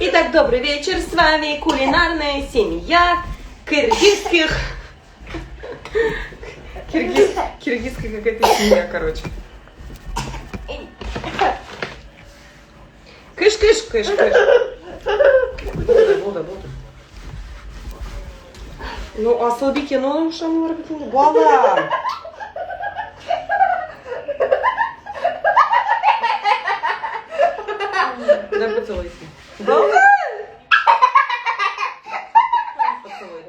Итак, добрый вечер, с вами кулинарная семья киргизских... Киргиз... Киргизская какая-то семья, короче. Кыш, кыш, кыш, кыш. Булды, булды, булды. Ну, Асылбике, ну, ышанмыйлар бит инде. Балам. Да поцелуйся. Балам. Поцелуй.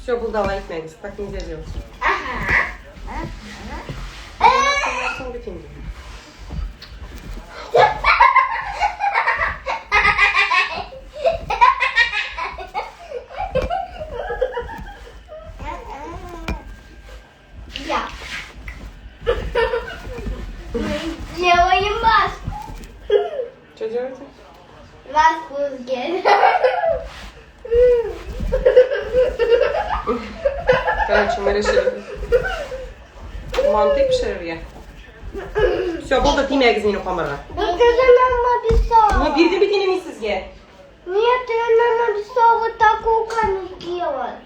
Все, булды, алай итмәгез. Так нельзя делать. Соң бит инде. Я. Мы делаем маску. Что делаете? Маску с гелем. Короче, мы решили. Манты пешерергә. Все, булды, тимәгез минем камырга. Ну ты же нам написала. Ну, бирдем бит инде мин сезгә. Нет, ты нам написала вот так руками сделать.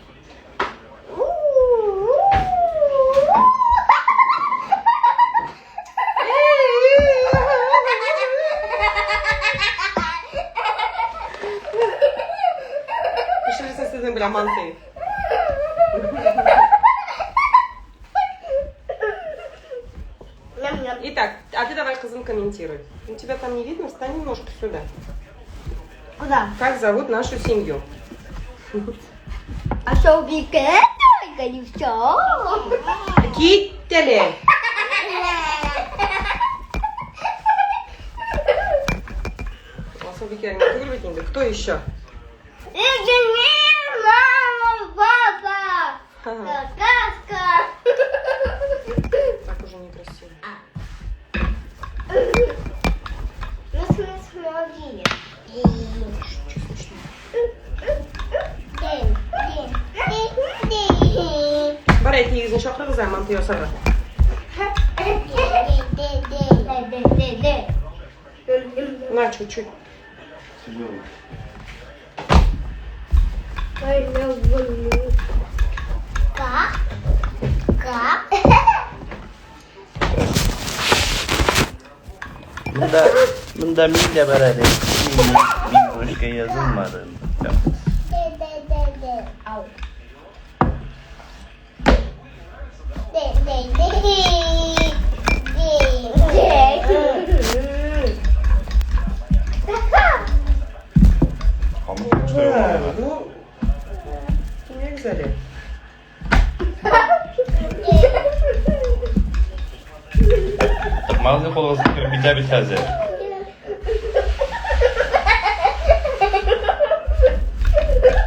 Пешерерсең сезнең белән манты. Ням-ням. Итак, а ты давай, кызым, комментируй. Ну, тебя там не видно, встань немножко сюда. Куда? Как зовут нашу семью? А что, только не все? Киттеле. Асылбикә генә түгел бит инде. Кто еще? Мама, папа, Ага. какашка. Так уже некрасиво. Ну, смотри. Что смешно? Бар әтиегезне чакырыгыз ә манты ясарга. На, чуть-чуть. Как? Как? Bunda, bunda min de var hele. Min, min başka yazılmadı. Tamam. Au. Hamur çok güzel olmalı. Bu ne güzeli. Mağaza kolası bir bir taze.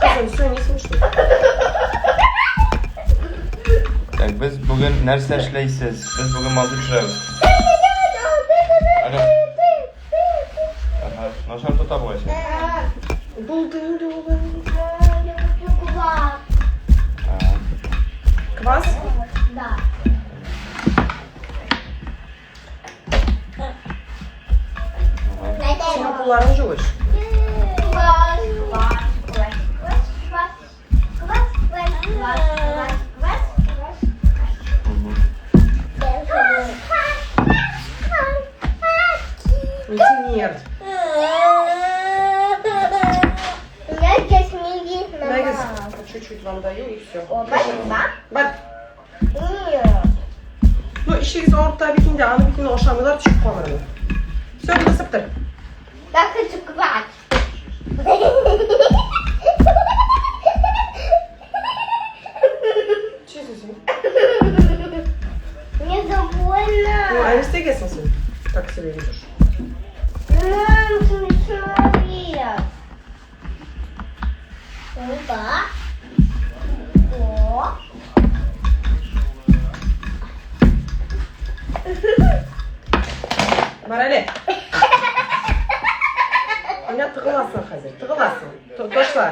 Kızım все не смешно. Так, biz bugün нәрсә эшләйсез? Без бүген мантый пешерәбез. Alo. Ага, начар тота бугай син. Булды инде ул. Квас. Ага. Квас? Да. Син кулларың жуыш. Квас, квас, квас, квас, квас, квас, квас, квас, квас, квас, квас. Мгм. Нет. Я здесь не видно. Нагис, чуть-чуть вам даю и все. Опа, два. Бар. Нет. Ну, ишегез авырта бит инде, аны бит инде ашамыйлар, төшеп калыр. Все, буны сыптыр. Я хочу квас. Че син? Мне забольно. Ну, а нәрсәгә соң син? Так себя ведешь. Мам, смешно. Опа. О. Бар әле. Менә тыгыласың хәзер, тыгыласың. Ташла.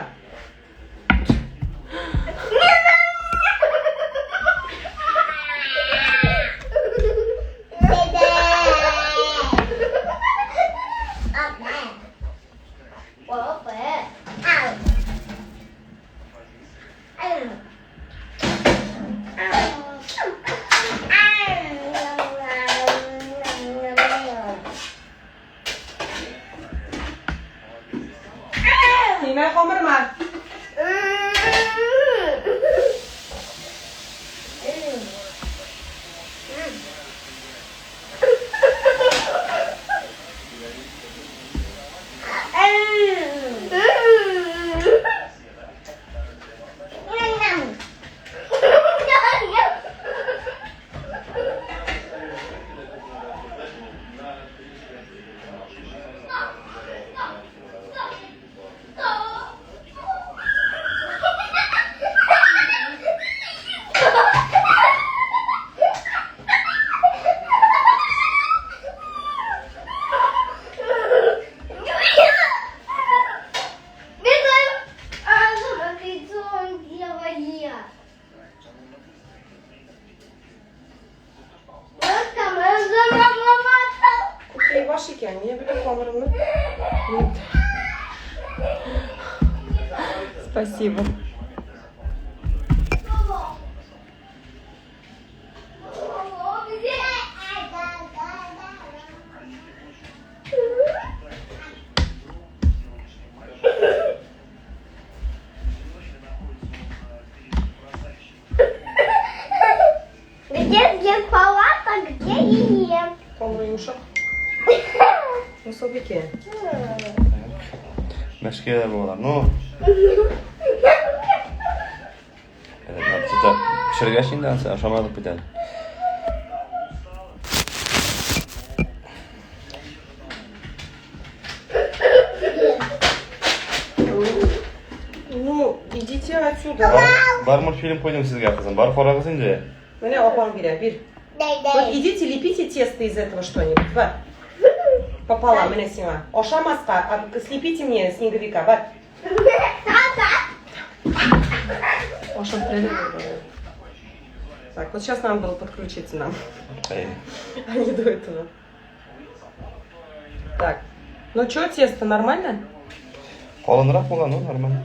аш икән, не бөтен камырымны. Спасибо. Где где палата, где и нет. Камыры йомшак. Асылбикә. Мәшкә булалар. Ну, Пешергәч инде ансы ашамадык бит әле. Ну, идите отсюда. Бар мультфильм куйдым сезгә, кызым. Бар карагыз инде. Менә апаң бирә, бир. Вот идите, лепите тесто из этого что-нибудь. Бар. Пополам, менә сиңа. Ашамаска, а слепите мне снеговика, бар. Ашап Так, вот сейчас нам было подключиться нам. А не до этого. Так. Ну что, тесто нормально? Калынрак булган, ну, нормально.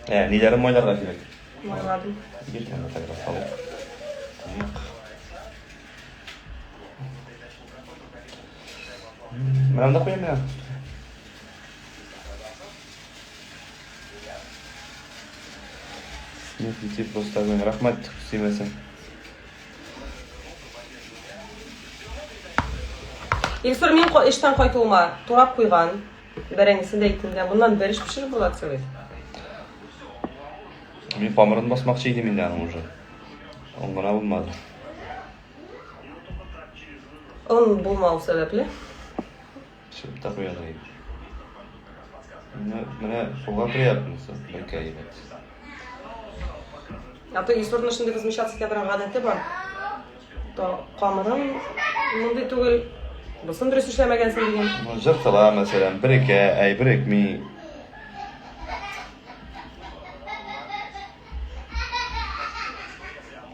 Ә, ниләрен майларга кирәк? Майладым. Бир аны тогда салып. Куйыйк. Менә монда куям менә. Смех детей просто огонь. Рәхмәт, сөймәсәң. Илсур, мин эштән кайтуыма турап куйган. Бәрәңгесен дә итен дә. Моннан бәлеш пешереп була целый. Мин камырын басмакчы идем инде аның уже. Он гына булмады. Он булмау сәбәпле. Чыгып та куядыр инде. Менә, менә кулга приятно, бәлки әйбәт. А то Илсурның шундый возмущаться итә торган гадәте бар. То камырым мондый түгел, бусын дөрес эшләмәгәнсең дигән. Ну, жыртыла, мәсәлән, берекә, әй берекми.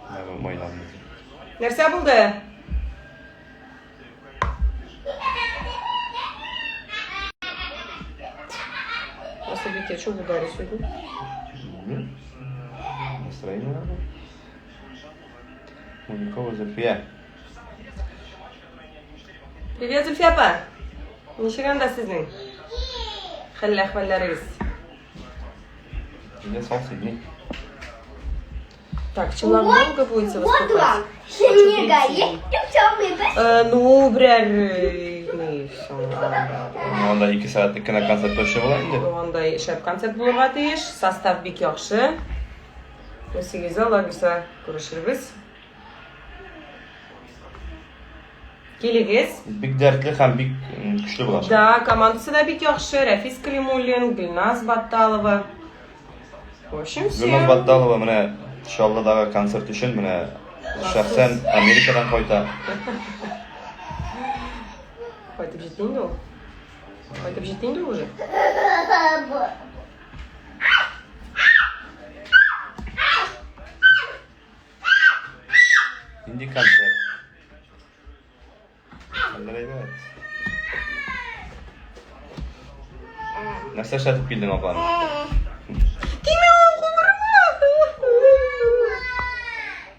Менә бу майланды. Нәрсә булды? Асылбикә, что в ударе сегодня? Белмим. Настроение надо. Муликова Зульфия. Привет, Зульфия апа. Ничек анда сезнең? Хәл әхвәлләрегез? Инде салсын, ни? Так, чынлап долго будете Вот выступать? вам. Снега есть темный. Ну, берәр, ни, соң, Ну, анда 2 сәгатьлек кенә концерт точно була инде. Анда шәп концерт булырга тиеш. Состав бик яхшы. 18 Алла бирсә күрешербез. Килегез. Бик дәртле һәм бик көчле була. Да, командасы да бик яхшы. Рәфис Калимуллин, Гөлназ Батталова. В общем, все. Гөлназ Батталова менә Чаллыдагы концерт өчен менә шәхсән Америкадан кайта. Кайтып җитте инде ул. Кайтып җитте инде уже. Нинди концерт? Хәлләр әйбәт. Нәрсә эшләтеп килдең апаны? Тимә гомеремә!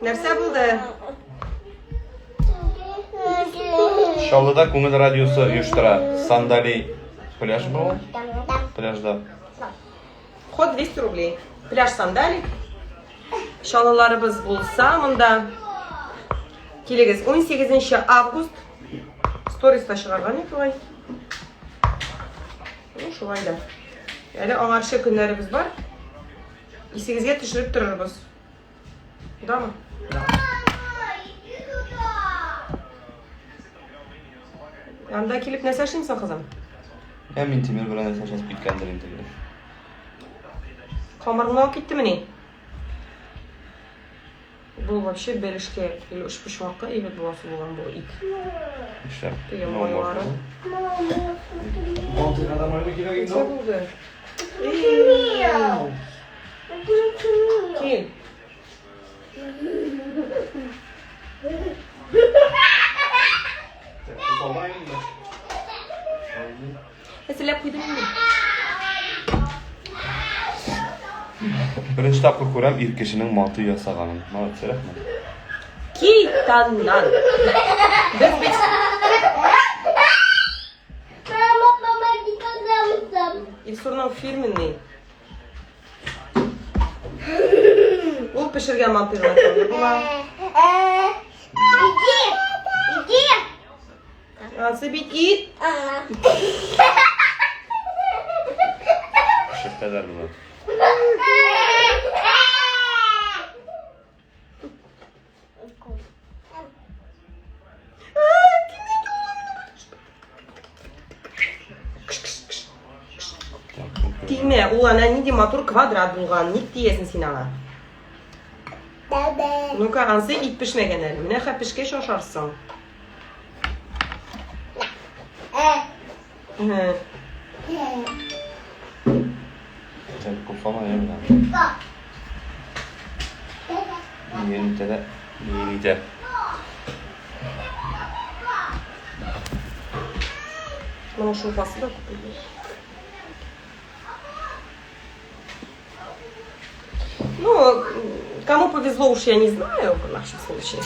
Нәрсә булды? Чаллыда Күңел радиосы оештыра. Сандали пляж бу? Пляжда. Вход 200 рублей. Пляж Сандали. Чаллыларыбыз булса монда. Килегез 18 август. Сториста чыгарган идек бугай. Ну, шулай да. Әле аңарчы көннәребез бар. Исегезгә төшереп торырбыз. Дамы? Да. Анда килеп нәрсә эшлисең, кызым? Я Минтимер белән нәрсә эшләп киткәндер инде. Камырны алып киттемени? Бу вообще бәлешкә или өчпочмакка әйбәт буласы булган бу ит. Нишләп? Теге майлары. Балтыйга да майлы кирәк инде. Нәрсә булды? Кил. Әзерләп куйдым инде. Беренче тапкыр күрәм ир кешенең маты ясаганын. Молодцы, рәхмәт. Китаннан. Без бит Мама, помоги, пожалуйста. Илсурның фирменный. Ул пешергән мантыйны тәмле була. Иди, иди. Ансы бит ит. Шифтәләр була. Тимә, ул әнә нинди матур квадрат булган. Ник тиясең син аңа? Ну-ка, ансы ит пешмәгән әле. Менә хә пешкәч ашарсың. Так, куфама я Нигә дә, нигә. Моның шулпасы да күп иде. Ну, кому повезло уж я не знаю в нашем случае.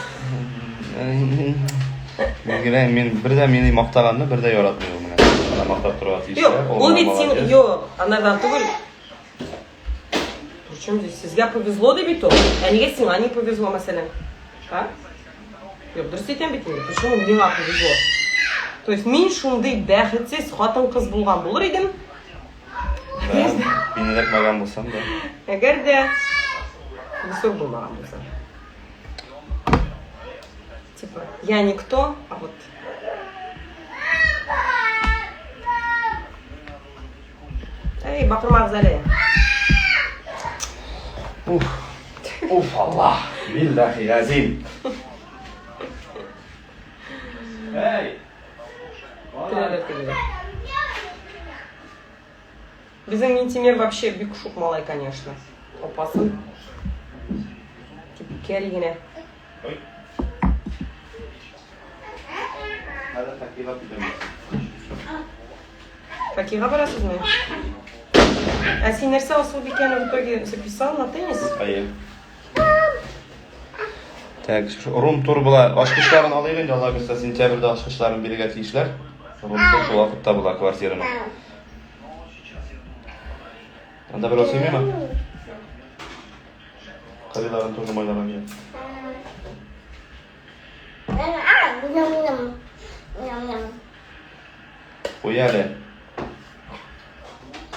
Мин мин бер дә мине мактаганны, бер дә яратмый ул менә. Ана мактап торырга тиеш. Юк, ул бит син, юк, анардан түгел. Причем здесь сезгә повезло ди бит ул. Ә нигә сиңа не повезло, мәсәлән? А? Юк, дөрес әйтәм бит инде. Почему миңа повезло? То есть мин шундый бәхетсез хатын-кыз булган булыр идем. Мин эләкмәгән булсам да. Әгәр дә Илсур булмаган булса. Типа, я никто, а вот Эй, бакырмагыз әле. Уф. Уф, Аллах. Биллахи газим. Эй! Терәләр тегеләр. Безнең Минтимер вообще бик шук малай, конечно. Апасын. Тип кәри генә. Ой. Хәзер хоккейга китәбез. Хоккейга барасызмы? Ә син нәрсә Асылбикәне в итоге записал на теннис? Әйе. Так, рум-тур була. Ачкычларын алыйк инде, Алла бирсә, сентябрьдә ачкычларын бирергә тиешләр. Рум-тур шул вакытта була квартираның. Анда берәү сөймиме? Кырыйларын тоже майларга кирәк. Куй әле.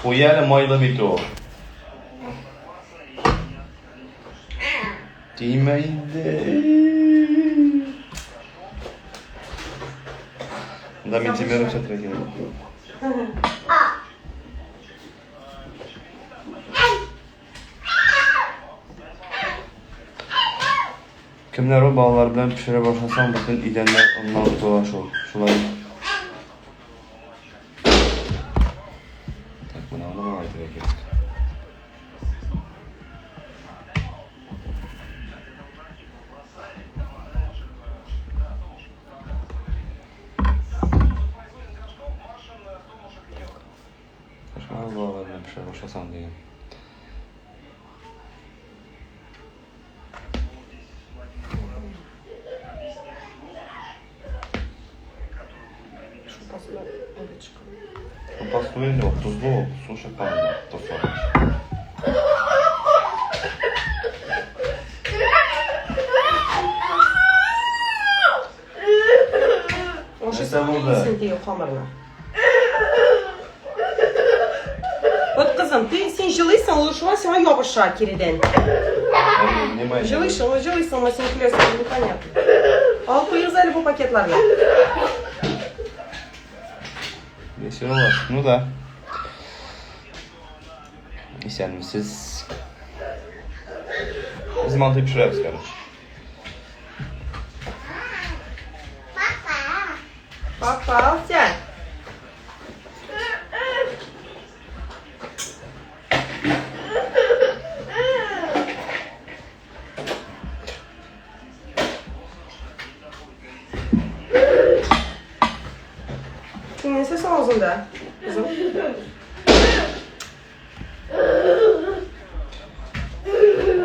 Куй әле, майлы бит ул. Тимә инде. Да, мин тебе рөхсәт итәм. Кемнәр ул балалар белән пешерә башласаң, бөтен идәннәр оннан туа шул. Шулай. Так, менә аны миңа әйтергә кирәк. Кошмар балалар белән пешерә башласаң дигән. Шулпасы да әйбәт чыккан. Шулпасы түгел инде ул, тозлы ул, су чыккан инде, тоз салгач. Ашыйсың Нәрсә булды? син теге камырны. Вот, кызым, ты син җылыйсың, ул шуңа сиңа ябыша киредән. Внимание. Җылыйсың, җылыйсың, а син көләсең, непонятно. Алып куегыз әле бу пакетларны. Весело. Ну да. Исәнмесез. Без мантый пешерәбез, короче. Попался.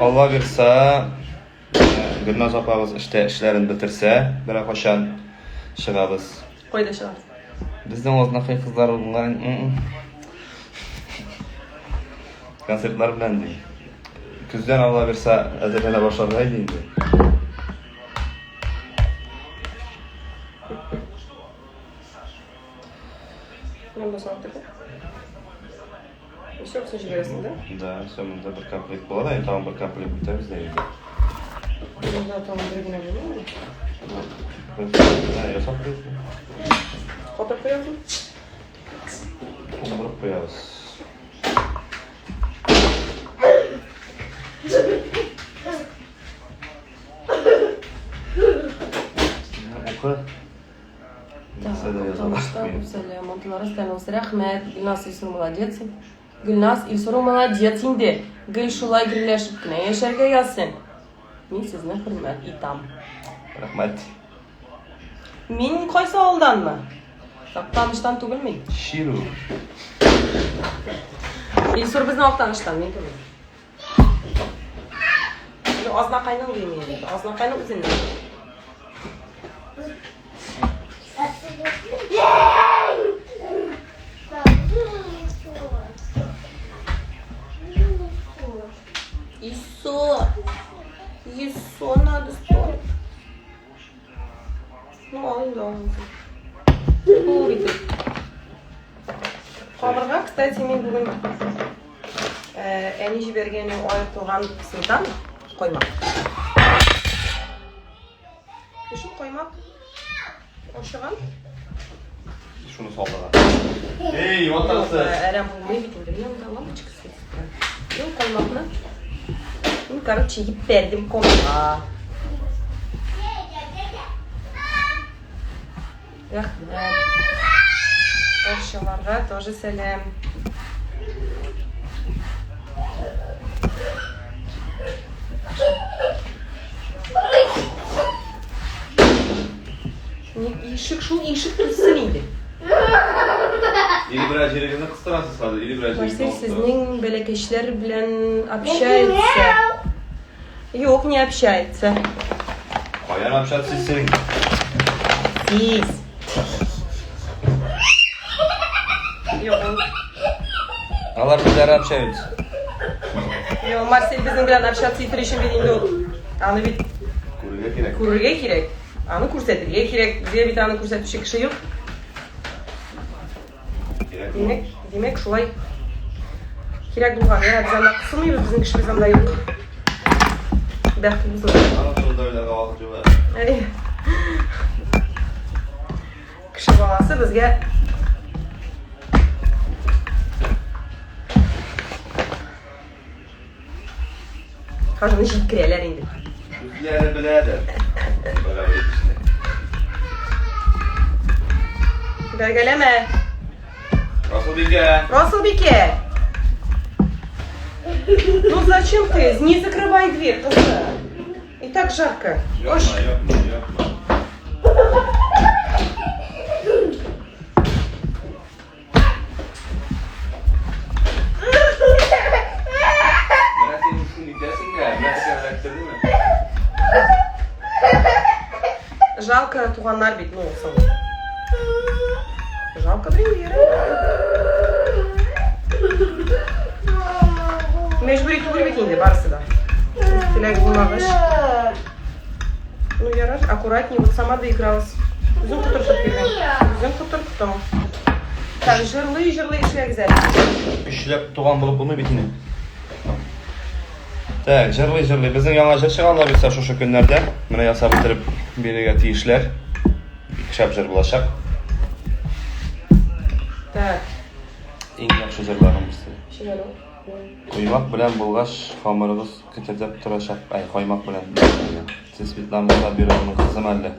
Алла бирса, Гөлназ апагыз эштә эшләрен бетерсә, берәр кайчан чыгабыз. Кайда чыгабыз? Безнең Азнакай кызлары булган. Концертлар белән ди. Көздән Алла бирса, әзерләнә башларга иде инде. Менә бу сатып. Все, все җибәрәсең, да? Да, все, монда бер комплект була да, инде тагын бер комплект бетәбез дә инде. Монда тагын бер генә була. Да, ясап куябыз. Катырып куябыз. Кундырып куябыз. Укы. Рәхмәт, Гөлназ Илсур молодец. Гөлназ Илсур молодец инде. Гел шулай гөрләшеп кенә яшәргә язсын. Мин сезне хөрмәт итам. Рәхмәт. Мин кайсы авылданмы? Актаныштан түгел мин. Чирү. Илсур безнең Актаныштан, мин түгел. Азнакайның дим инде. Азнакайның үзеннән. Исо. Исо надо стоит. Ну, ал инде, ал инде. Күп итеп. Камырга, кстати, мин бүген әни җибәргән аертылган сметана каймак. Шул каймак ашыган. Шуны салдыга. Эй, ватасы. Әрәм булмый бит инде. Менә монда лампочка светит. Ну, каймакны. Ну, короче, җибәрдем комга. Рәхмәт. Арчаларга тоже сәлам. Ишек шул ишек түзсен инде. Или берәр җирегезне кыстырасыз хәзер, или берәр Марсель сезнең бәләкәчләр белән общается. Юк, не общается. Каян общаться итсең? Сиз. Юк, ул... Алар үзләре общаются. Юк, Марсель безнең белән общаться итер өчен бит инде ул. Аны бит күрергә кирәк. Күрергә кирәк. Аны күрсәтергә кирәк. Безгә бит аны күрсәтүче кеше юк. Димәк, димәк, шулай кирәк булган. Яра, без анда кысылмыйбыз, безнең кешебез анда юк. Бәхетле булсын. Аның турында уйларга вакыт юк әле. Әй. Кеше баласы безгә Хажны җиткерәләр инде. Үзләре беләдер. Бәргәләмә. Расулбикә. Расулбикә. Ну зачем ты? Не закрывай дверь, кызы. И так жарко. Япма, япма, япма. Менә син шуны итәсең дә, менә син эләктердеме? Жалко туганнар бит, ну, соң. Жалко да инде, ярый. Мәҗбүри түгел бит инде барысы да. Теләк булмагач. Ну, ярар, аккуратнее, вот сама доигралась. Үзең котыртып бирдең. Үзең котырттың. Так, җырлый-җырлый эшләгез әле. Өчләп туган булып булмый бит инде. Так, җырлый-җырлый. Безнең яңа җыр чыга Алла бирсә шушы көннәрдә. Менә ясап бетереп бирергә тиешләр. Бик шәп җыр булачак. Так. Иң яхшы җырларның берсе. Чыгару. Коймак белән булгач, хамырыгыз кетердәп торачак. Ай, каймак белән. Сез Светлана Сабированың кызы мәллә?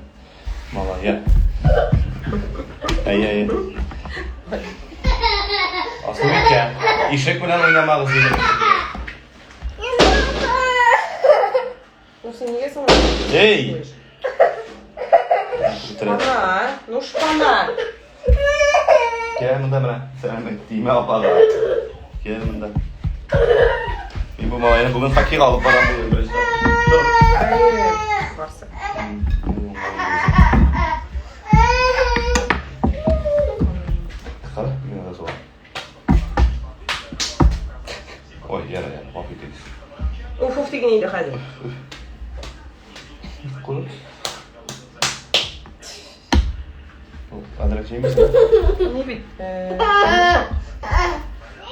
Малая. Әй, әй. Асылбикә, ишек белән уйнамагыз дидем. Ну, син нигә соң? Эй! Шпана, ну шпана. Кел монда менә. Сәлам тимә апага. Кел монда. Мин бу Мин бу малайны бүген хоккейга алып барам бүген беренче тапкыр. Барсы. Кара, мин дә суга. Ой, яра, яра, гафу итегез. Уф, уф дигән инде хәзер. Кулы. Әзрәк җыймыйсың? Ни бит?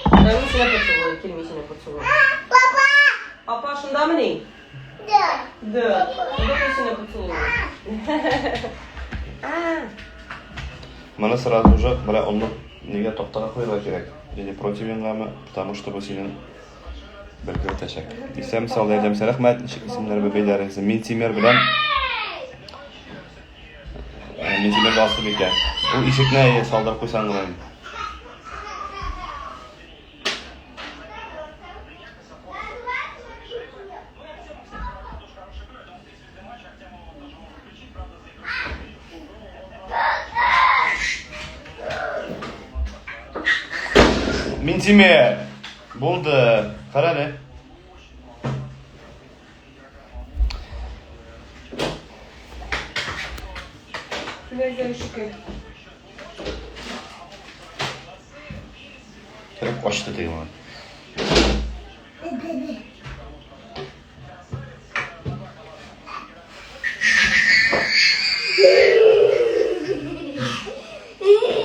Мин сине поцелую, кил, мин сине поцелую. Папа! Апа, шундамыни? Да. Да. Давай мин сине поцелую. А, Моны сразу же менә онны нигә тактага куярга кирәк? Или противеньгамы? Потому что бу синең бер кертәчәк. Исән сау ярдәмче рәхмәт. Ничек исемнәр бәбәйләрегез? Минтимер белән Минтимер Асылбикә. Ул ишекне әйе салдырып куйсаң гына инде. Минтимер! Булды. Кара әле. Менә шөкер. Кереп ачты теге малай.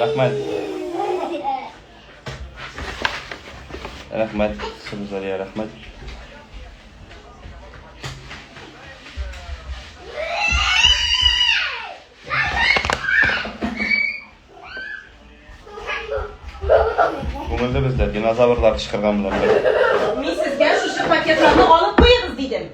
Рәхмәт. Рәхмәт, Сырзария, рәхмәт. Күңелле бездә, динозаврлар кычкырган белән бер. Мин сезгә шушы пакетларны алып куегыз дидем.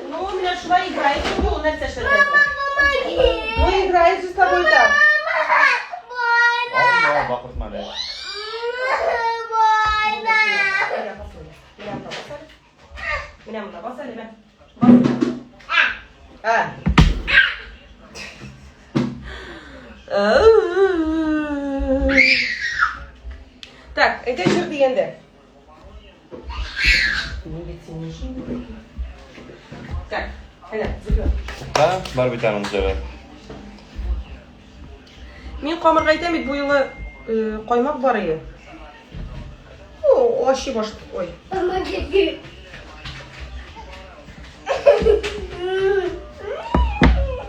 Ну, менә шулай играет инде ул нәрсә эшләтәсең. Ну, играет же с тобой так. Алма, бакыртма әле. Менә монда бас әле. Менә монда бас әле, мә. Бас. А. Так, әйдә җыр дигәндә. Мин бит синең өчен. Так, әнә, зөфәр. Тукта, бар бит аның җыры. Мин камырга әйтәм бит бу юлы каймак бар иде. О, ачы баш. Ой.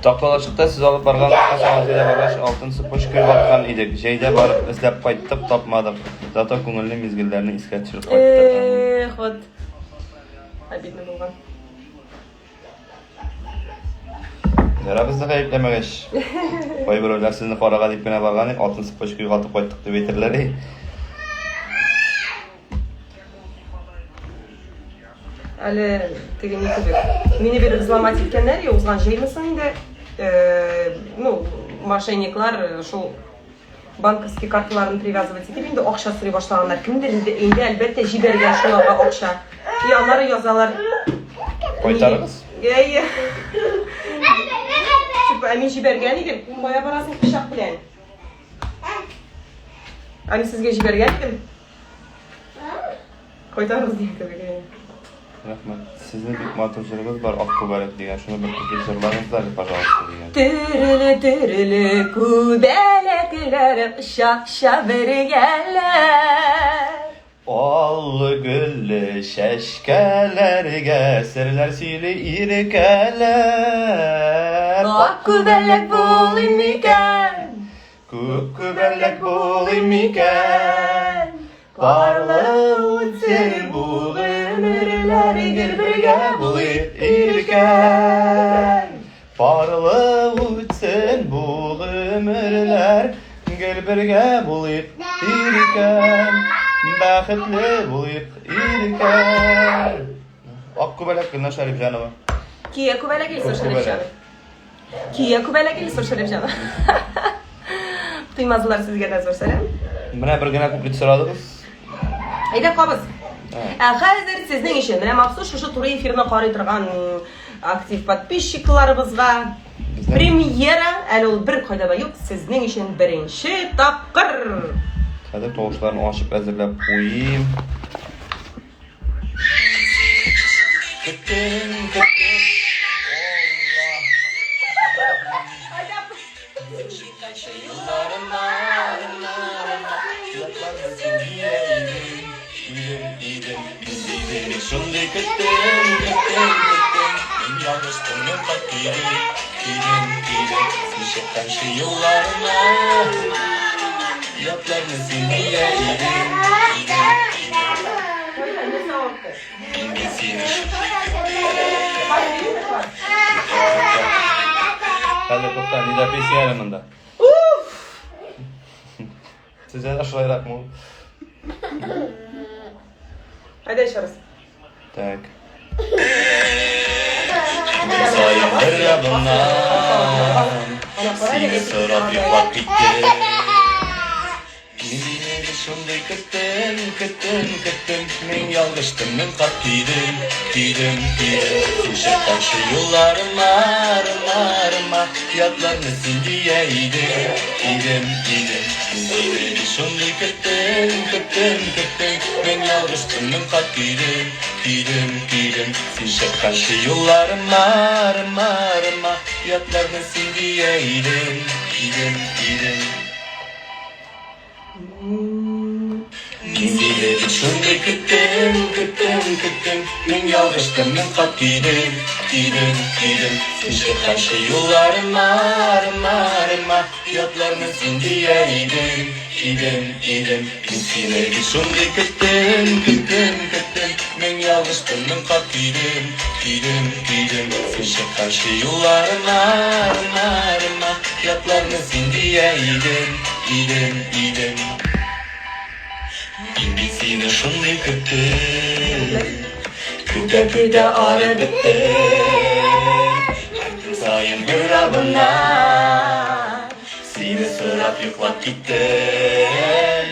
Такталачыкта сез алып барган Касаман җәйдә баргач, алтын цепочка югалткан идек. Җәйдә барып эзләп кайттык, тапмадык. Зато күңелле мизгелләрне искә төшереп кайттык. Эх, вот. Обидно булган. Ярар безне гаепләмәгәч. Кайберәүләр сезне карага дип кенә барган, алтын цепочка югалтып кайттык дип әйтерләр. Әле теге ни кебек. Мине бер взломать иткәннәр, я узган җәйме соң инде. Ну, мошенниклар шул банковский карталарын привязывать итеп инде акча сорый башлаганнар. Кемдер инде инде әлбәттә җибәргән шуларга акча. И аннары язалар. Кайтарыгыз. Әйе. Типа, ә мин җибәргән идем. Кая барасың пычак белән? Ә мин сезгә җибәргән идем. Кайтарыгыз дигән кебек. Әйе. Рәхмәт. Сезнең бик матур җырыгыз бар, Ак күбәләк дигән. Шуны бер куплет җырлагыз да әле, пожалуйста, дигән. Төрле төрле күбәләкләр чакча бергәләр. Аллы гөлле чәчкәләргә серләр сөйли иркәләр. Ак күбәләк булыйм микән? Күк күбәләк булыйм микән? Парлы үтсен бу гомерләр, гел бергә булыйк иркән. Парлы үтсен бу гомерләр, гел бергә булыйк иркән. Бәхетле булыйк иркән. Ак күбәләк Гөлназ Шәрипҗанова. Кия күбәләк Илсур Күк күбәләк. Шәрипҗанов. Кия күбәләк Илсур Шәрипҗанов. Туймазылар сезгә дә зур сәлам. Менә бер генә куплет сорадыгыз. Әйдә кабыз. Ә. Ә хәзер сезнең өчен менә махсус шушы туры эфирны карый торган актив подписчикларыбызга Безнең премьера, әле ул бер кайда да юк, сезнең өчен беренче тапкыр. Хәзер тавышларын ачып әзерләп куйыйм. Көттем, көттем. Шундый көттем, көттем, көттем. Мин ялгыштым, мин кат көйдем, көйдем, көйдем. Син чыкканчы юлларыма, ятларны син дия идең, идең, идең. Мин бит сине Хәзер тукта, не допейся әле монда. Сездә дә шулайракмы ул? Әйдә еще раз. Так. Саен бер ябыннан Сине сорап йоклап киттем. Мин шундый көттем, көттем, көттем. Мин ялгыштым, мин кат көйдем, көйдем, көйдем. Син чыкканчы юлларыма, арыма, арыма, ятларны син дия идең, идем, идем. Мин сине шундый көттем, көттем, көттем. Мин ялгыштым, мин кат көйдем, көйдем, көйдем. Син чыкканчы юлларыма, арыма, арыма, ятларны син дия идең, идем, идем. Мин сине бит шундый көттем, көттем, көттем. Мин ялгыштым, мин кат көйдем, көйдем, көйдем. Син чыкканчы юлларыма, арыма, арыма, ятларны син дия идең, идем, идем. Мин сине бит шундый көттем, көттем, көттем. Мин ялгыштым, мин кат көйдем, көйдем, көйдем. Син чыкканчы юлларыма, арыма, арыма, ятларны син дия идең, идем, идем. Мин бит сине шундый көттем. Көтә көтә арып беттем. Һәр көн саен бер абынам. Сине сорап йоклап киттем.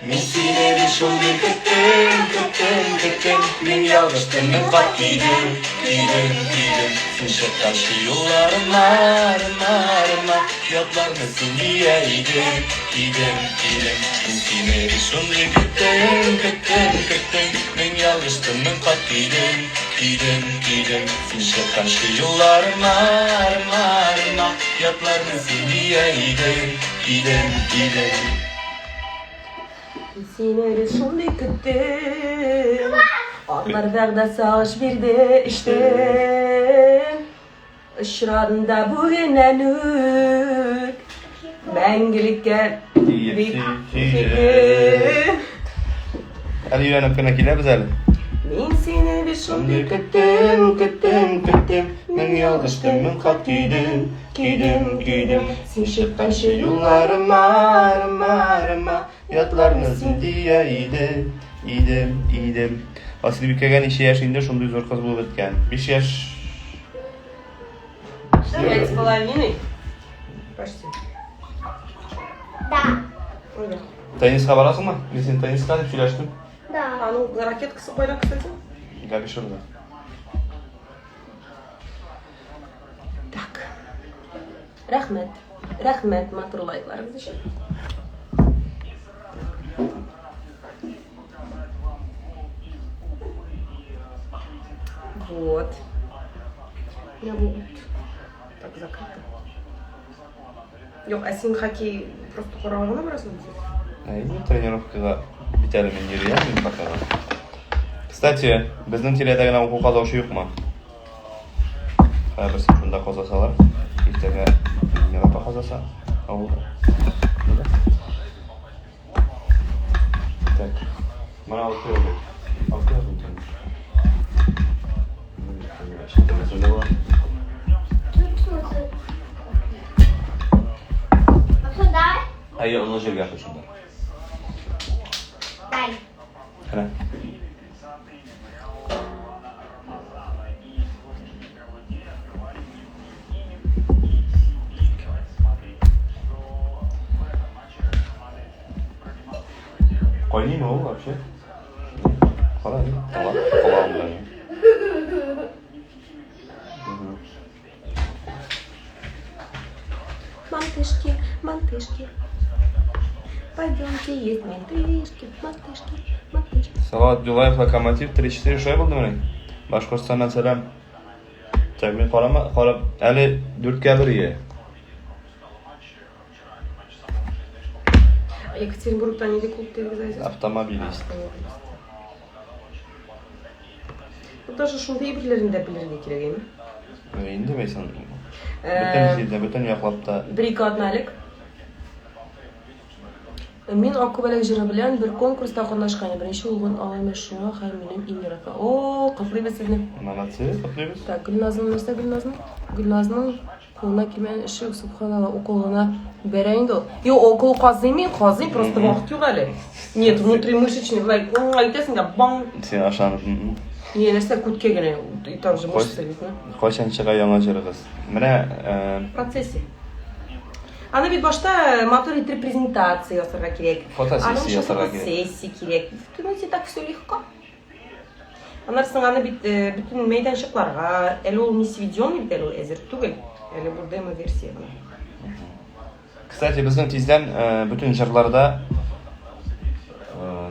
Мин сине бит шундый көттем, көттем, көттем. Мин ялгыштым, мин кат көйдем, көйдем, көйдем. Син чыкканчы юлларыма, арыма, арыма, ятларны син дия идең, идем, идем. Мин сине бит шундый көттем, көттем, көттем. Мин ялгыштым, мин кат көйдем, көйдем, көйдем. Син чыкканчы юлларыма, арыма, арыма, ятларны син дия идең, идем, идем. Мин сине бит шундый көттем. Атлар вәгъдә сагыш бирде эчтем. Очрадым да бүген әлүк. Мәңгелеккә бик сөйдем. Әле өйрәнеп кенә киләбез әле. Мин сине бит шундый көттем, көттем, көттем. Мин ялгыштым, мин кат көйдем, көйдем, көйдем. Син чыкканчы юлларыма, арыма, арыма, ятларны син дия идем, идем, идем. Асылбикәгә ничә яшь инде, шундый зур кыз булып беткән. 5 яшь. 5,5. Почти. Да. Ой, да. Тенниска барасыңмы? Мин син тенниска дип сөйләштем. Да. Аның ракеткасы кайда, кстати? Габишевда. Так. Рәхмәт. Рәхмәт матур лайкларыгыз өчен. Вот. Менә бу ут. Так, закрыто. Юк, ә син хоккей просто карарга гына барасың үзе? Әйе, тренировкага бит әле мин йөрим, мин пока. Кстати, безнең тирәдә генә уку казаучы юкмы? Хәзер берсе шунда казасалар, иртәгә Мира апа казаса, авылда. Так. Менә алып куялык. Алып куялык икән. Шунда була. Тут смотри. А что, дай? Әйе, онлы җиргә куй шунда. Дай. Әнә. Кайныймы ул вообще? Кара, ни? Кола, колагым белән. Мантышки, мантышки. Пойдемте есть мантышки, мантышки, мантышки. Салават Юлаев, Локомотив 3-4 шулай булдымыни? Башкортстаннан сәлам. Так, мин карама, карап, әле 4-кә 1 ие. Екатеринбургта нинди клуб дидегез, Айзиз? Автомобилист. Автомобилист. Ну, даже шундый әйберләрен дә белергә кирәк, әйме? Инде бәйсен. Бөтен җирдә, бөтен яклап та. Бер-ике атна элек Мин Ак күбәләк җыры белән бер конкурста катнашкан идем. Беренче урын алам шуңа һәм минем иң яраткан. О, котлыйбыз сезне. Молодцы, котлыйбыз. Так, Гөлназның нәрсә Гөлназның? Гөлназның кулына килмәгән эше юк, субханалла, укол гына бәрә инде ул. Юк, укол казыйм мин, казыйм, просто вакыт юк әле. Нет, внутримышечный, былай, әйтәсең дә, баң. Син ашанып. Не, нәрсә күткә генә, и там же мышца видно. Кайчан чыга яңа җырыгыз? Менә В процессе. Аны бит башта матур итеп презентация ясарга кирәк. Фотосессия ясарга кирәк. Фотосессия кирәк. Думаете, так все легко? Аннан соң аны бит бөтен мәйданчыкларга, әле ул не сведенный бит әле ул әзер түгел. Әле бу демо-версия гына. Кстати, безнең тиздән бөтен җырларда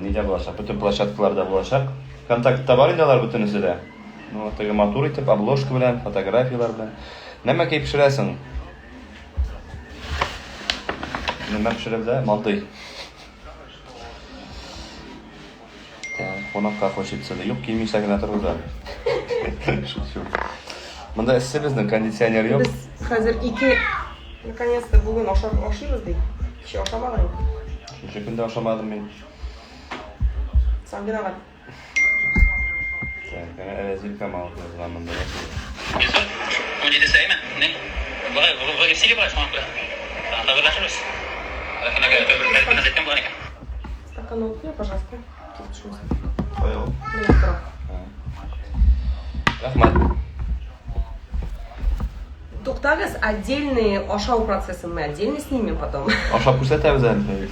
нидә булачак, бөтен площадкаларда булачак. Контактта бар инде алар бөтенесе дә. Ну, теге матур итеп, обложка белән, фотографияләр белән. Нәмәкәй пешерәсең? Нәмә пешерәбез, ә? Мантый. Кунакка хочется да. Юк, килмичә генә торыгыз әле. Шучу. Монда эссе безнең, кондиционер юк. Без хәзер ике, наконец-то бүген ашап ашыйбыз ди. Кичә ашамаган идек. Шушы көндә ашамадым мин. Сам виноват. Так, әнә Рәзил Камалов язган монда. 17-се әйме? Ни? Болай, болай сиге болай шуңа күрә. Хәбәрләшербез. Рәхмәт, әйткән булган икән. Стакан алып кил, пожалуйста. Килеп Кая ул? Менә тора. Рәхмәт. Туктагыз, отдельный ашау процессын мы отдельно снимем потом. Ашап күрсәтәбез әле.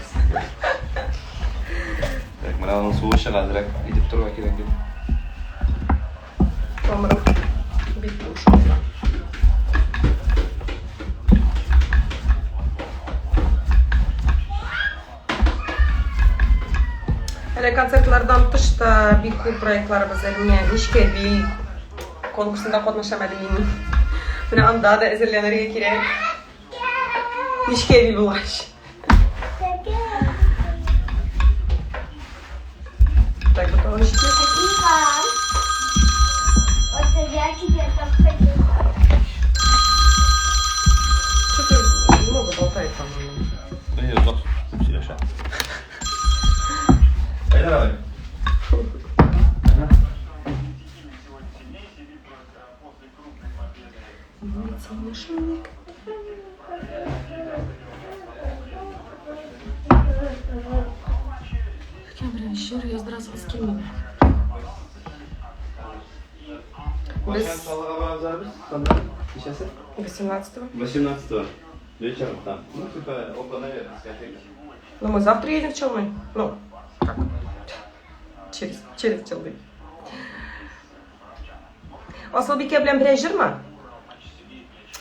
Так, менә аның суы чыга, әзрәк итеп торырга кирәк дип. Тамырым бик буш. Әле концертлардан тыш та бик күп проектларыбыз әле менә Нечкә бил конкурсында катнашам әле мин. Менә анда да әзерләнергә кирәк. Нечкә бил булгач. Так, готово җитмәсә. Вот я тебе так хочу. Что-то много болтает, по-моему. Әйе, озак күп сөйләшә. Әйдә, давай. Кем белән җыр яздырасыгыз килмиме? Без Кайчан Чаллыга барабыз әле без? Сонда ничәсе? 18-го. 18-го. Вечером там. Ну, типа, open air дискотека. Ну, мы завтра едем в Челны. Ну, как? Через Челны. Асылбикә белән берәр җырмы?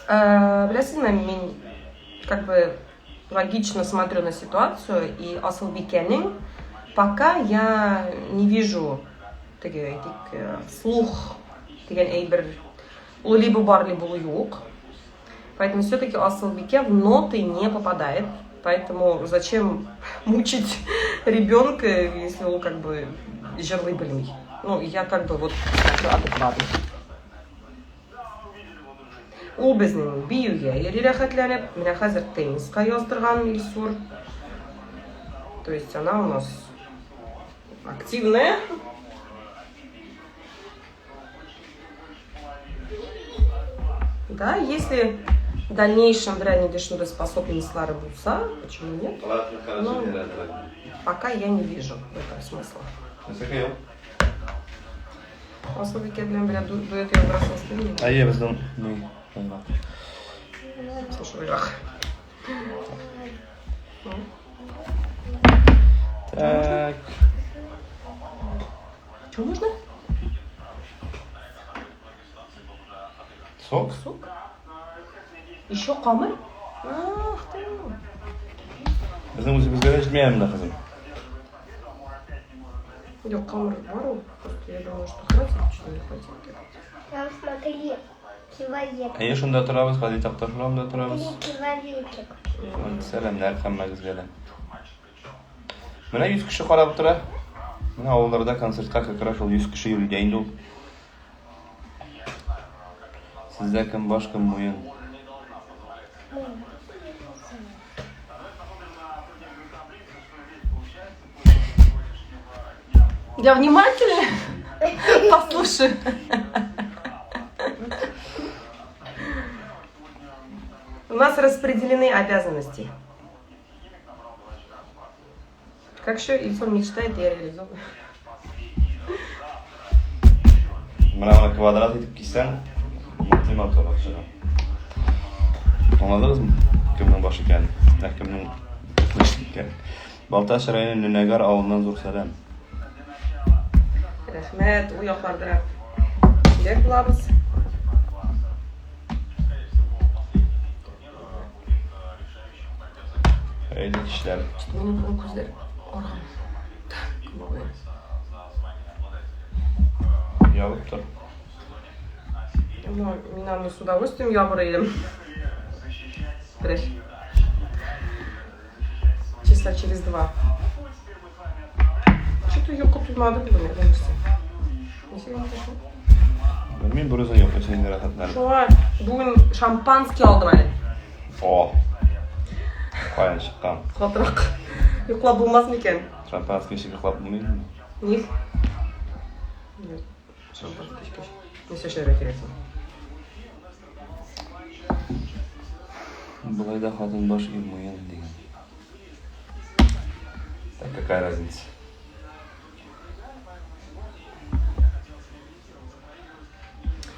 Беләсезме, мин как бы логично смотрю на ситуацию, и Асылбикәнең пока я не вижу теге, әйтик, слух дигән әйбер ул либо бар, либо ул юк. Поэтому все-таки Асылбикә в ноты не попадает. Поэтому зачем мучить ребенка, если он как бы җырлый белми? Ну, я как бы вот смотрю адекватно. Ул безнең биюгә йөри рәхәтләнеп. Менә хәзер тенниска яздырган Илсур. То есть она у нас активная. Да, если в дальнейшем берәр нинди шундый способностьлары булса, почему нет? Ладно, хорошо, Ну. не рад. Пока я не вижу в этом смысла. Нәрсәгә юк? Асылбикә белән берәр дуэт яздырасыгыз килмиме? Әйе, безнең ни? Слушай, Так. Что можно? Сок? Сок? Еще камыр? Ах ты. Безнең үзебезгә дә җитми әле монда, кызым. Юк, камыр бар ул. Просто я думаю, что хватит, что не хватит. Там смотри, человек. Әйе, шунда торабыз, Гади Такташ урамында торабыз. Смотри, человечек. Сәламнәр һәммәгезгә дә. Менә 100 кеше карап утыра. Менә авылларда концертка как раз шул 100 кеше йөри дә инде ул. Сездә кем баш, кем муен? Я внимательно послушаю. У нас распределены обязанности. Как еще Ильсур мечтает, я реализовываю. Менә моны квадрат итеп киссәң, мантый матуррак чыга. Аңладыгызмы? Кемнең баш икәнен, ә кемнең баш икәнен. Балтач районы Нөнәгәр авылыннан зур сәлам. Рәхмәт, ул якларда кирәк булабыз. Хәерле кичләр. Минем бүген күзләр арган. Так, бүген. Ябып тор. Ну, мин аны с удовольствием ябыр идем. Берәр. Часа через два. Что-то йокы туймады бүген, әллә нәрсә. Ничек йоклыйсың? Белмим, бер үзең йоклыйсың инде рәхәтләнеп. Шуңа бүген шампанский алдым әле. О! Каян чыккан? Катырак йоклап булмас микән? Шампанский эчеп йоклап булмый инде. Ник? Нет, шампанский эчкәч. Нәрсә эшләргә кирәк соң? Болай да хатын баш и муен дигән. Так какая разница?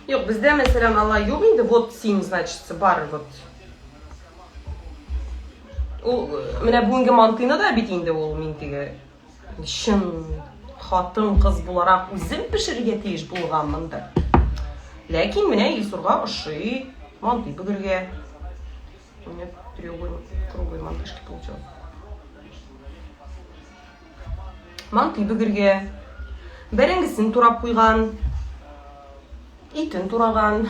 Юк, бездә, мәсәлән, алай юк инде, вот син, значит, бар, вот. Ул менә бүгенге мантыйны да бит инде ул мин теге чын хатын-кыз буларак үзем пешерергә тиеш булганмындыр. Ләкин менә Илсурга ошый мантый бөгергә. У меня треугольный, круглый мантышки получилось. Мантый бөгергә. Бәрәңгесен турап куйган. Итен тураган.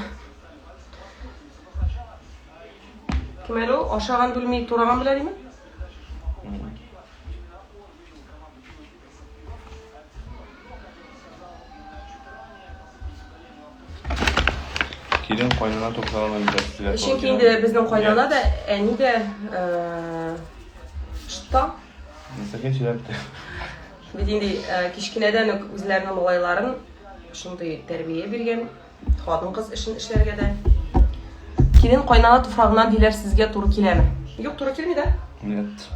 Кем әле ул? Ашаган белми, тураган белә диме? Килен кайнана тукталган инде сезгә. Чөнки инде безнең кайнана да, әни дә, что? Нәрсәгә сөйләп тә. Бит инде кечкенәдән үк үзләренең малайларын шундый тәрбия биргән, хатын-кыз эшен эшләргә дә. Килен кайнана туфрагыннан диләр сезгә туры киләме? Юк, туры килми дә. Нет.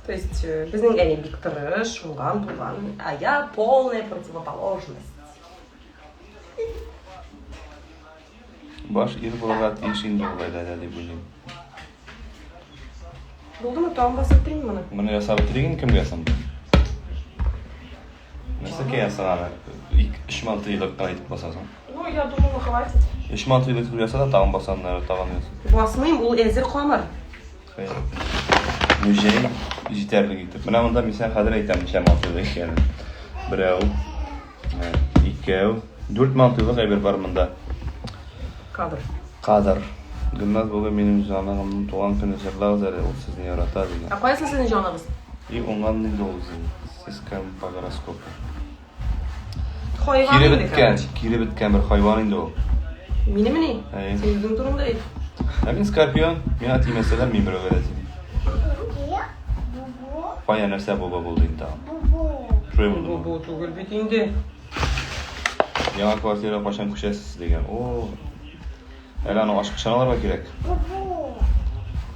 То есть безнең әни бик тырыш, уңган, булган, а я полная противоположность. Баш ир булырга тиеш инде ул гаиләдә дип уйлыйм. Булдымы, тагын басып бетерим моны? Моны ясап бетерик инде кемгә соң? Нәрсә киясең аны? Өч мантыйлык кына итеп басасың. Ну, я думала, хватит. Өч мантыйлык итеп яса да тагын баса аннары тагын яса. Басмыйм, ул әзер камыр. Хәер. Ну, җәй җитәрлек итеп. Менә монда мин сиңа хәзер әйтәм ничә мантыйлык икәнен. Берәү, икәү, дүрт мантыйлык әйбер бар монда. Кадр. Кадр. Гөлназ бүген минем җаныгымның туган көне җырлагыз әле, ул сезне ярата дигән. Ә кая соң сезнең җаныгыз? И уңган инде ул үзе. Сез кем по гороскопу? Хайван Кире инде, беткән, короче. кире беткән бер хайван инде ул. Минемени? Әйе. Син үзең турында әйт. Ә мин скорпион, миңа тимәсәләр, мин берәүгә дә тимим. Кая нәрсә буба булды инде тагын? Шулай булдымы? Бу түгел бит инде. Яңа квартирага кайчан күчәсез дигән. О. Әле аның ачкычын алырга кирәк.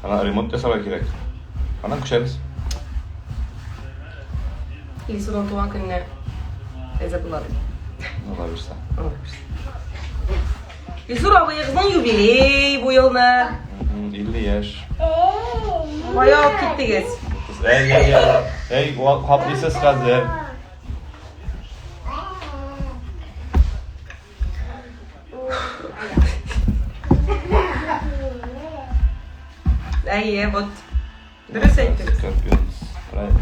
Ана ремонт ясарга кирәк. Аннан күчәбез. Илсурның туган көненә әзер була дип. Алла бирсә. Алла бирсә. Илсур абыегызның юбилей бу елны. 50 яшь. Кая алып киттегез? Әй, әй, әй. Әй, каплыйсыз хәзер. Әйе, вот. Дөрес әйттегез. Скорпионс. Правильно.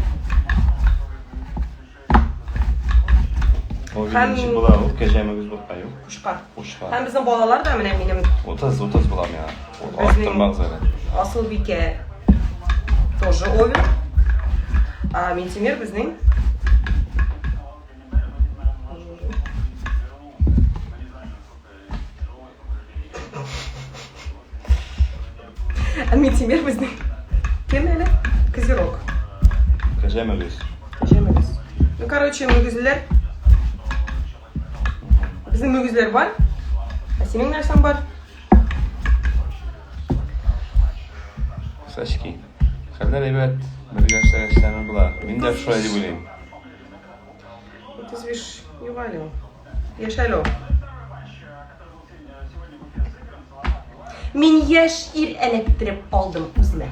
Ул Һәм- ничек була? Ул кәҗә мөгез бу. Аю. Кушка. Кушка. Һәм безнең балалар да менә минем 30, 30 була миңа. Ул Безнең- арттырмагыз әле. Асылбикә тоже овен. А Минтимер безнең Ә Минтимер безнең кем әле? Козерог. Кәҗә мөгез. Кәҗә мөгез. Ну, короче, мөгезләр. Безнең мөгезләр бар. Ә синең нәрсәң бар? Сачки. Хәлләр әйбәт. Бергә эшләгәч тәме була. Мин дә шулай дип уйлыйм. 35 юк әле ул. Яшь әле ул. Мин яшь ир эләктереп алдым үземә.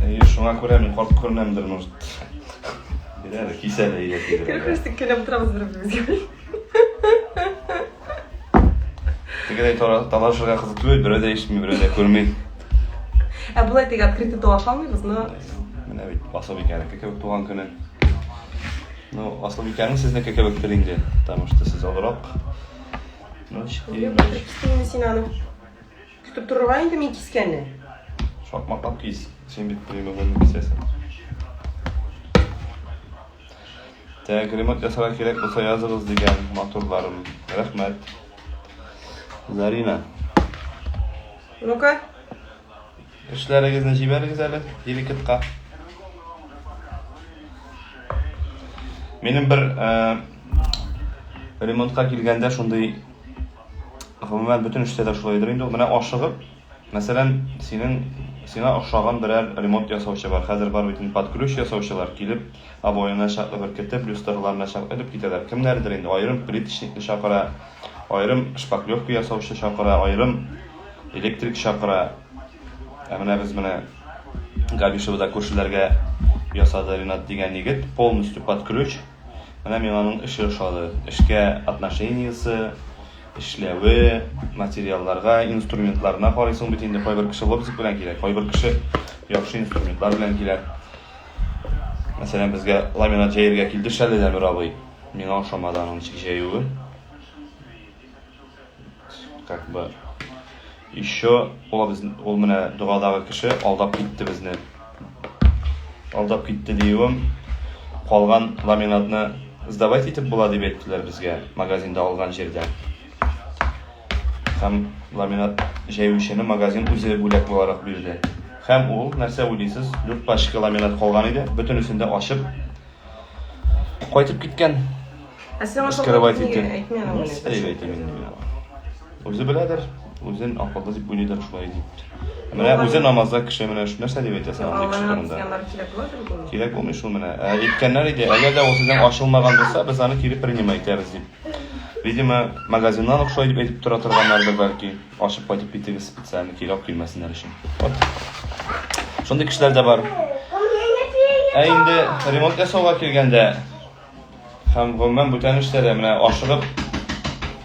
Әйе, шуңа күрә мин карт күренәмдер, может. Бир әле, кис әле, әйдә тизрәк. Керхрестик көлеп утырабыз бер-беребезгә. Тегеләй талашырга кызык түгел, берәү дә ишетми, берәү дә күрми. Ә болай теге открытый талаша алмыйбыз, но Менә бит Асылбикәнеке кебек туган көне. Ну, Асылбикәнең сезнеке кебектер инде, потому что сез олырак. Ну, Юк, кистем инде син аны. Көтеп торырга инде мин кискәнне. Шакмаклап кис. Син бит прямоугольный кисәсең. Так, ремонт ясарга кирәк булса языгыз дигән матурларым. Рәхмәт. Зарина. Ну-ка. Эшләрегезне җибәрегез әле директка. Минем бер э, ремонтка килгәндә шундый гомумән бөтен эштә дә шулайдыр инде ул. Менә ашыгып Мәсәлән, синең сиңа охшаган берәр ремонт ясаучы бар. Хәзер бар бит инде под ключ ясаучылар, килеп, обоена чаклы беркетеп, люстраларына чаклы элеп китәләр. Кемнәрдер инде аерым плиточникны чакыра, аерым шпаклевка ясаучы чакыра, аерым электрик чакыра. Ә менә без менә Габишевода күршеләргә ясады Ренат дигән егет, полностью под ключ. Менә миңа аның эше ошады. Эшкә отношениесе, Эшләве, материалларга, инструментларына карыйсың бит инде. Кайбер кеше лобзик белән килә, кайбер кеше яхшы инструментлар белән килә. Мәсәлән, безгә ламинат җәергә килде Шәле Дәмир абый. Миңа ошамады аның ничек җәюе. Как бы еще ул без ул менә догадагы кеше алдап китте безне. Алдап китте диюем, калган ламинатны сдавать итеп була дип әйттеләр безгә магазинда алган җирдә. Һәм ламинат җәючене магазин үзе бүләк буларак бирде. Һәм ул, нәрсә уйлыйсыз, дүрт пачка ламинат калган иде, бөтенесен дә ачып кайтып киткән. Ә син аңа Скрывать шалтыратып нигә итеп. әйтми аның Нәрсә дип әйтәм инде мин аңа? Үзе беләдер, үзен акыллы дип уйлыйдыр, шулай дип. Менә үзе намазда кеше менә шу нәрсә дип әйтәсең андый кеше турында? Кирәк була бит. Кирәк булмый шул менә. Ә, әйткәннәр иде, әгәр дә ул сезнең ачылмаган булса, без аны кире принимать итәбез дип. Видимо, магазиннан ук шулай дип әйтеп тора торганнардыр бәлки. Ачып кайтып китегез специально кире алып килмәсеннәр өчен. Вот. Шундый кешеләр дә бар. Ә инде ремонт ясауга килгәндә, Һәм гомумән бүтән эштә дә менә ашыгып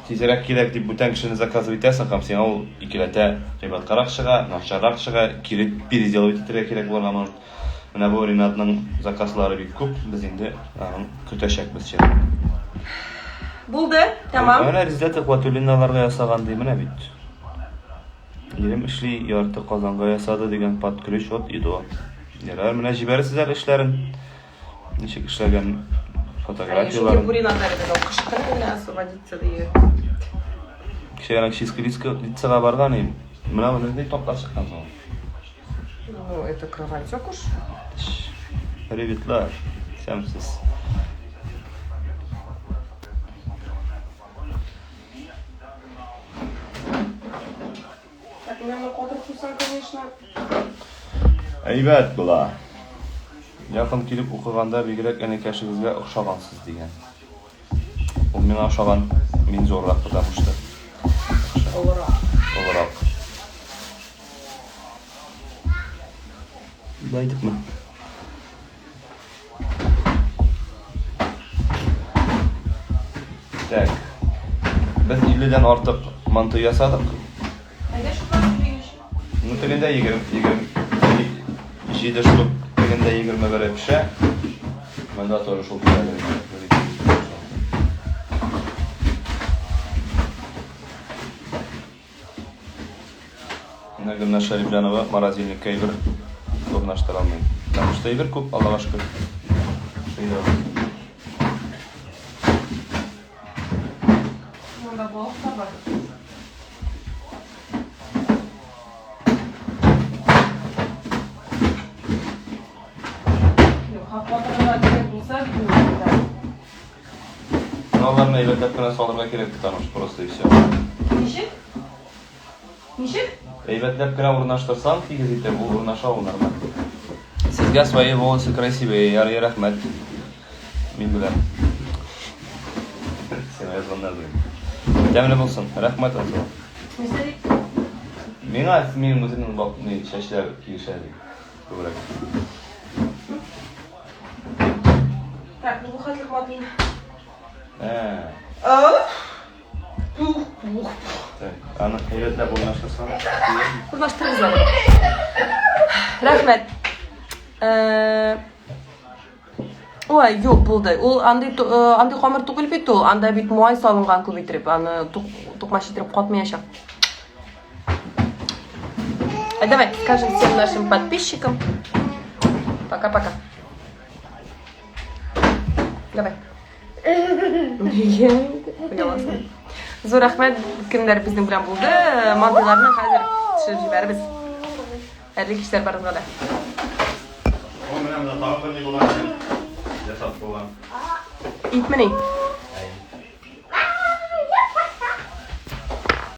тизрәк кирәк дип бүтән кешене заказывать итәсең һәм сиңа ул икеләтә кыйбаткарак чыга, начаррак чыга, кире переделывать итәргә кирәк булырга может. Менә бу Ринатның заказлары бик күп, без инде аның көтәчәкбез чират. Булды, тәмам. Менә Резидә Төхвәтуллиналарга ясаган ди, менә бит. Ирем эшли, ярты Казанга ясады дигән под ключ от и до. Ярар, менә җибәрерсез әле эшләрен. Ничек эшләгән фотографияләрен. Чөнки Бурина әле кышкын гына освободиться ди. Кичә генә чистка лицага барган идем. Менә моны нинди таплар чыккан соң? Ну, это кроватек уж. Приветлар. Сәмсез. Так, менә катырып куйсаң, конечно. Әйбәт була. Якын килеп укыганда бигрәк энекәшегезгә охшагансыз дигән. Ул миңа охшаган, мин зуррак, потому что. Олырак. Олырак. Болай итепме? Так. Без 50-дән артык манты ясадык. Әйдә шулай сөйләшик. Ну, тегендә 20, 20. 7 штук, тегендә 21 пешә. Монда тоже шул киләдер. Менә Гөлназ Шәрипҗанова морозильникка әйбер урнаштыра алмый. Потому что әйбер күп, Аллага шөкер. Шөйдә. Монда балык та бар. Юк, хак кирәк булса бит инде. Ну, аларны әйбәтләп кенә салырга кирәк, потому что просто и все. Ничек? Ничек? Әйбәтләп кенә урнаштырсаң, тигез итеп, ул урнаша ул нормаль. Сезгә свои волосы красивые, ярый, рәхмәт. Мин беләм. Сиңа язганнар беләм. Тәмле булсын. Рәхмәт, Ансу. Нәрсә дип? Миңа минем үземнең бак ни чәчләр килешә ди. Күбрәк. Так, ну бу хәтлек матур. Ә, Пух, пух. так, аны әйбәтләп урнаштырсаң. Урнаштырыгыз аны. Рәхмәт. Ой, юк, булды. Ул андый андый камыр түгел бит ул. Анда бит май салынган күп итеп, аны тукмач итеп катмаячак. А давай скажем всем нашим подписчикам. Пока-пока. Давай. Ояласың. Зур рәхмәт, кемнәр безнең белән булды. Мантыйларны хәзер төшереп җибәрәбез. Хәерле кичләр барыгызга да. О, менә монда тагын бер ни булган икән. Ясап булган. Итмени?